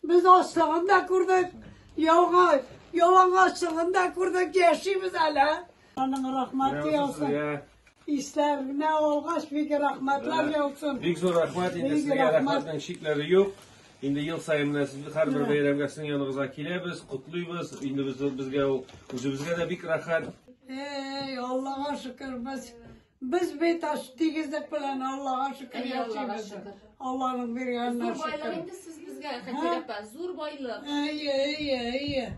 Без ачлыгын да күрдек, ялга, ялангачлыгын да күрдек, яшибез әле. Аның рәхмәте яусын. Исләренә алгач, бик рәхмәтләр яусын. Бик зур рәхмәт инде Бик сезгә, рәхмәт. рәхмәтнең чикләре юк. Инде ел саен менә сезне һәрбер бәйрәмгә сезнең яныгызга киләбез, котлыйбыз. Инде без безгә ул үзебезгә дә бик рәхәт. Эй, Аллага шөкер, без бит аш тигезлек белән Аллага шөкер Әй, Аллага яшибез. шөкер. Алланың биргәненә Зур байлык шөкер. инде сез безгә, Хәтирә апа, зур байлык. Әйе, әйе, әйе.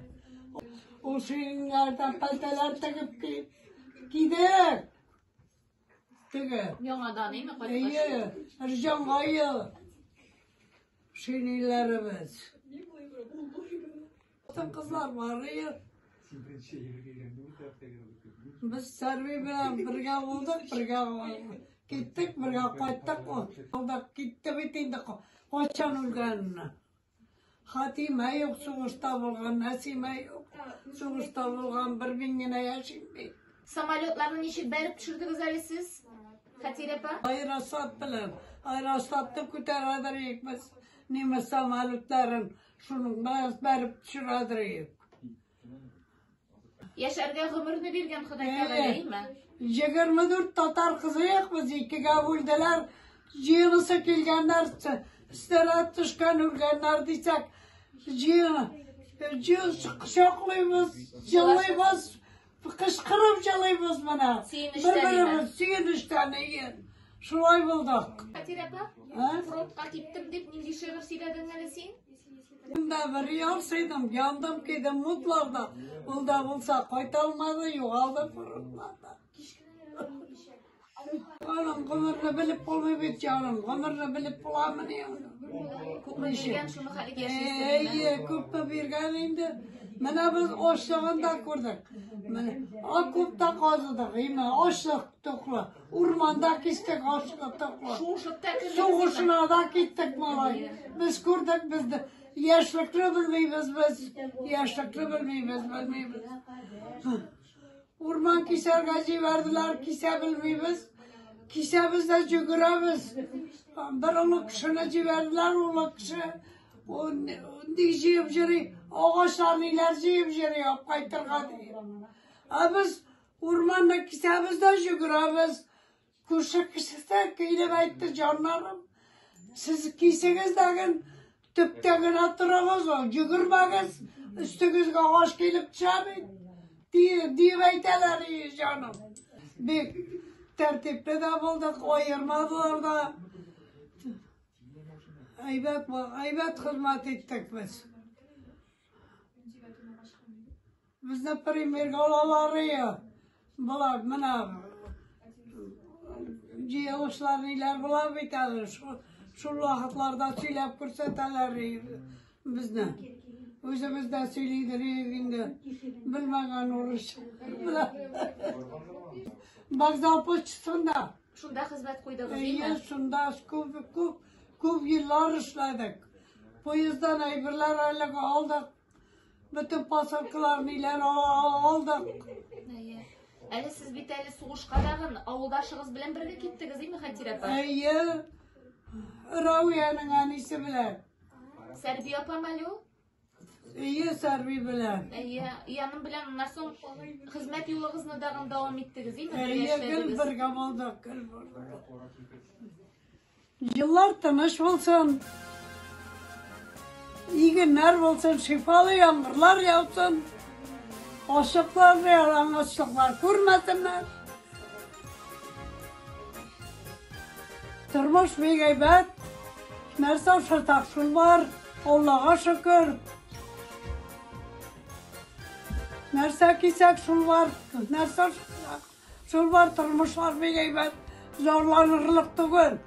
Ул шиннәрдән пәлтәләр тегеп кидек. Теге. Яңадан, әйме, кайткач. Әйе, Ырҗанга ел. Шинилләребез. Хатын кызлар бар ие. Без Сәрви белән бергә булдык, бергә киттек, бергә кайттык. Ул да китте бит инде кайчан үлгәнен. Хатимә юк, сугышта булган, Нәсимә юк, сугышта булган, бер мин генә яшим бит. Самолетларны ничек бәреп төшердегез әле сез, Хәтирә апа? Аэростат белән, аэростатны күтәрәдер идек без, немец самолетларын шуның белән бәреп төшерәдер идек. Яшәргә гомерне биргән Ходай Тәгалә, әйме? 24 татар кызы без, икегә бүлделәр. Җыенысы килгәннәр, снаряд төшкән, үлгәннәр дисәк, җыен, кочаклыйбыз, җылыйбыз, кычкырып җылыйбыз менә. Сөенечтән, Бер-беребез сөенечтән, әйе. Шулай булдык. Хәтирә апа, А? фронтка киттем дип нинди шигырь сөйләдең әле син? Мин дә бер ярсыйдым, яндым, кидем мутларда. Ул да булса кайта алмады, югалды фронтларда. Аның гомерне белеп булмый бит, җаным, гомерне белеп буламыни аны? Күпме биргән, шуны хәлгә яшисең. Әйе, күпме биргән инде. Менә без ачлыгын да күрдек. Менә окопта казыдык, име, ачлык туклы. Урманда кистек ачлык туклы. Шуышып та кердегез. Сугышына да киттек, малай. Без күрдек, без дә яшьлекне белмибез без. Яшьлекне белмибез, белмибез. Урман кисәргә җибәрделәр, кисә белмибез. Кисәбез дә йөгерәбез. Бер олы кешене җибәрделәр, олы кеше ул ни җыеп йөри, агачлар ниләр җыеп йөри, алып кайтырга ди. Ә без урманны кисәбез дә йөгерәбез. Күрше кешесе килеп әйтте, җаннарым, сез кисегез дәген төптә генә торыгыз, йөгермәгез, өстегезгә агач килеп төшә бит, дип әйтәләр, җаным. Бик тәртипле дә булдык, аермадылар да. Әйбәт, әйбәт хезмәт иттек без. Безне премьерга алалар ие. Болар менә җыелышлар ниләр була бит әле. Шул вакытларда сөйләп күрсәтәләр безне. Үзебез дә сөйлидер инде. Белмәгән урыс. Вокзал почтасында. Шунда хезмәт куйдыгыз, Әйе, шунда күп, күп, күп еллар эшләдек. Поезддан әйберләр әле алдык. Бөтен посылкалар ниләр алдык. Әйе. Әле сез бит әле сугышка дагын авылдашыгыз белән бергә киттегез, әйме, Хәтирә апа? Әйе. Равиянең әнисе белән. Сәрби апам әле ул? Әйе, Сәрби белән. Әйе, яным белән аннан соң хезмәт юлыгызны дагын дәвам иттегез, әйме? Әйе, гел бергә булдык, гел булдык. Еллар тыныч булсын. Игеннәр булсын, шифалы яңгырлар яусын. Ачлыклар, ялангачлыклар күрмәсеннәр. Тормыш бик әйбәт. Нәрсә ашатак шул бар. Аллага шөкер. Нәрсә кисәк шул бар. Нәрсә ашатак шул бар. Тормышлар бик әйбәт. Зарланырлык түгел.